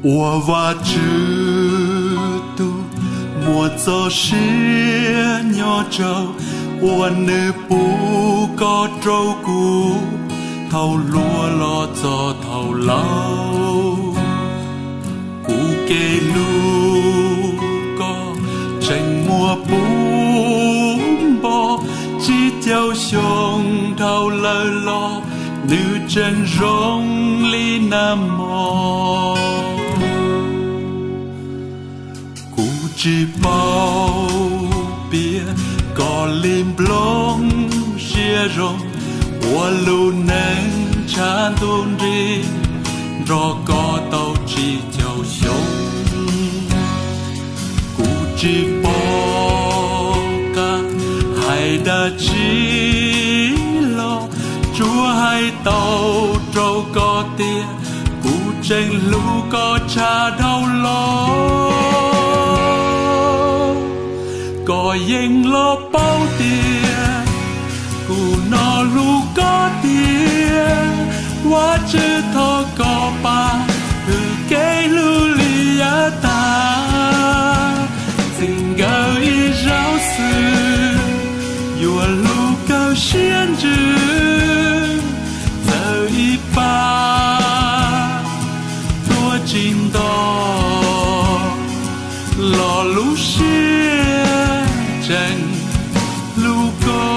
Ua Vajtswv tug muaj txoj sia nyob rau, ua nws pub koj rau kuv thaum hluas los txog thaum laus. Kuv kev hlub koj tseem muaj puv npo, tsib caug xyoo dhau lawm los nws tseem zoo li nag hmo. Kuv tsis paub piav koj li nplooj siab zoo, ua lub neej tshav ntuj nrig nrog koj tau tsib caug xyoo. Kuv tsis pom qab hais dab tsi los, tsuas hais tau rau koj tias kuv tseem hlub koj tshaj dhau los. Koj yeej los paub tias kuv no hlub koj tiag. Vajtswv thov koj pab hwm kev hlub li yav tag, txij nkawm ib zaug xwb yuav hlub kawg siab ntsws, txawm ib pab tuaj tsis nto los lub siab tseem hlub koj.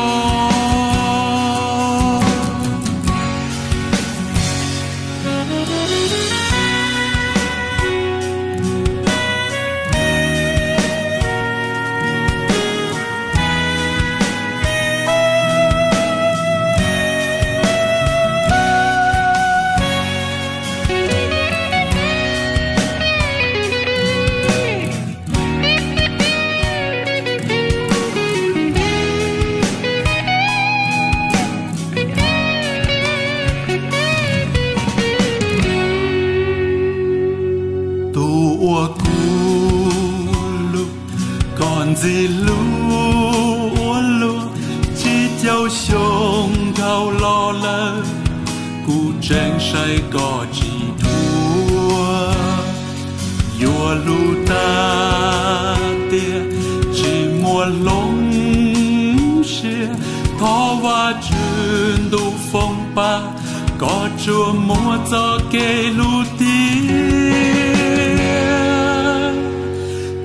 Tus uas kuv hlub, koj ntxim hlub ua luaj, tsib caug xyoo dhau los lawm, kuv tseem saib koj tsis dhua. Yuav hlub tag tiag tsis muaj hloov siab, thov Vajtswv ntuj foom pab, koj tsuas muaj txoj kev hlub tiag.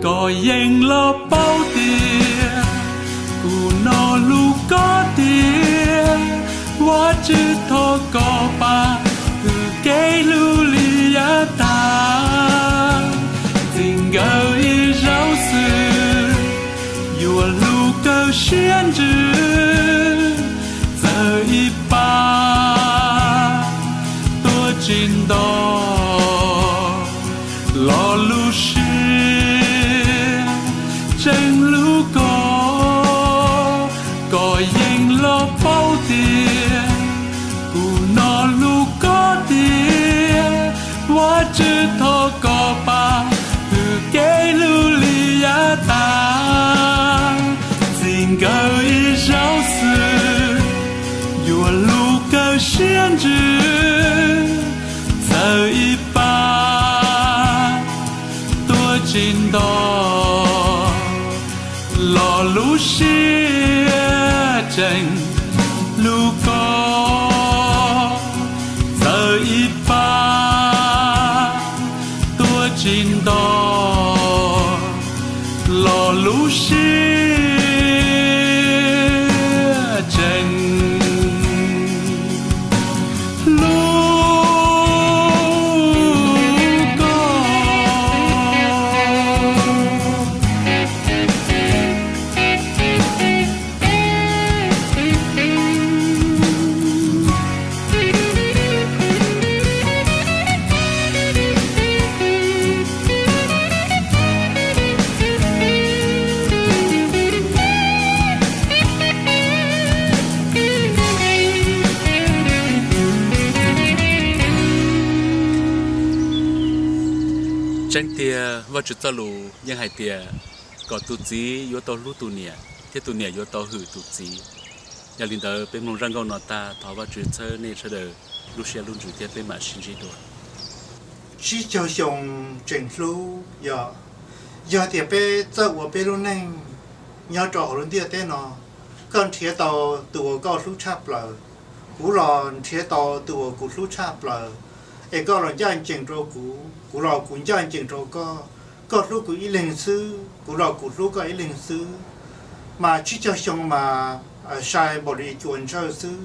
Koj yeej los paub tias kuv no hlub koj tiag. Vajtswv thov koj pab hwm kev hlub li yav tag, txij nkawm ib zaug xwb yuav hlub kawg siab ntsws, txawm ib pab tuaj tsis nto los lub siab tseem hlub koj. Koj yeej los paub tias kuv no hlub koj tiag. Vajtswv thov koj pab hwm kev hlub li yav tag, txij nkawm ib zaug xwb yuav hlub kawg siab ntsws, txawm ib pab tuaj tsis nto los lub siab tseem hlub koj. Txawm ib pab tuaj tsis nto los lub siab tseem hlub koj. Tseeb tiag, Vajtswv txoj lus yeej hais tias kom tus txiv yuav tau hlub tus niam thiab tus niam yuav tau hwm tus txiv. Yog li ntawd, peb mloog zaj nkauj no tag, thov Vajtswv txhawb nej sawv daws lub siab lub ntsws thiab peb mam sib ntsib dua. Tsib caug xyoo tseem hlub, yog, yog tias peb txawj ua peb lub neej nyob rau hauv lub ntiaj teb no, koj nrhiav tau tus uas koj hlub tshaj plaws, kuv los nrhiav tau tus uas kuv hlub tshaj plaws, es koj los ncaj ncees rau kuv, kuv los kuv ncaj ncees rau koj, koj hlub kuv ib leeg xwb, kuv los kuv hlub koj ib leeg xwb, mas tsib caug xyoo mas sai npaum li cua ntsawj xwb.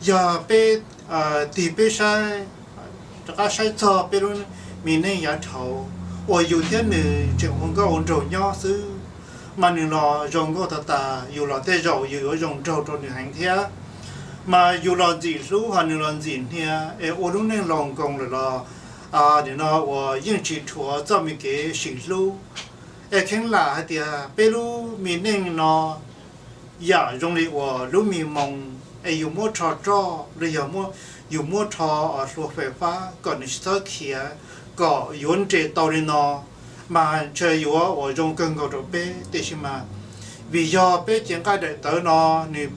Yog peb tig peb saib, rov qab saib txog peb lub me neej yav dhau, uas yus thiab nws tseem ua nkauj ua nraug nyob xwb, mas nws los zoo nkauj tag tas, yus los tej zaum yus yuav zoo nraug rau nws heev thiab, mas yus los ntxim hlub ho nws los ntxim hnia, es ua lub neej laus nkoos lawm los, nim no uas yeej tsis rhuav txoj me kev sim hlub. Es kheev lam hais tias peb lub me neej no yam zoo li uas lub me moo, es yus muab rho roj los yog yus muab rho hlua fais fab kom nws tsis txhob khiav, kom yuav nres tau li no, mas ntshe yuav uas zoo kawg nkaus rau peb. Tiam sis mas vim yog peb cev nqaij daim tawv no nws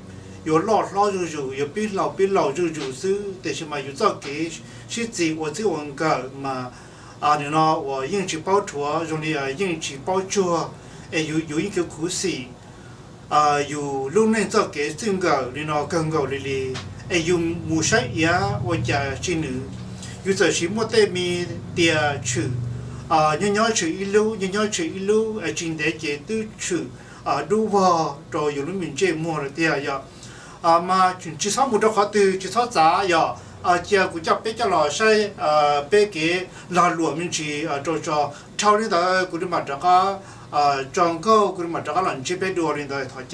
yuav loj hlob zuj zus, yuav pib laus pib laus zuj zus xwb, tiam sis mas yus txoj kev sib txig ua txij ua nkawm mas nim no uas yeej tsis paub rhuav, zoo li yeej tsis paub tsuag, es yus yeej khuv xim yus lub neej txoj kev txij nkawm li no kawg nkaus li li. Es yus mus saib iav ua cas tsis nws, yus txawm siv muaj tej me tias tshwm, nyob nyob tshwm ib lub, nyob nyob tshwm ib lub, es tsis ntev ces twb tshwm dub vog rau yus lub me ntsej muag lawm tiag yom. Mas tsis txhob mus rau qhov twg, tsis txhob txav yom. Cia kuv coj peb coj los saib peb kev lag luam me ntsis rau tso. Dhau li ntawd kuv li mam rov qab tso nkauj, kuv li mam rov qab los ntsib peb dua li ntawd. Thov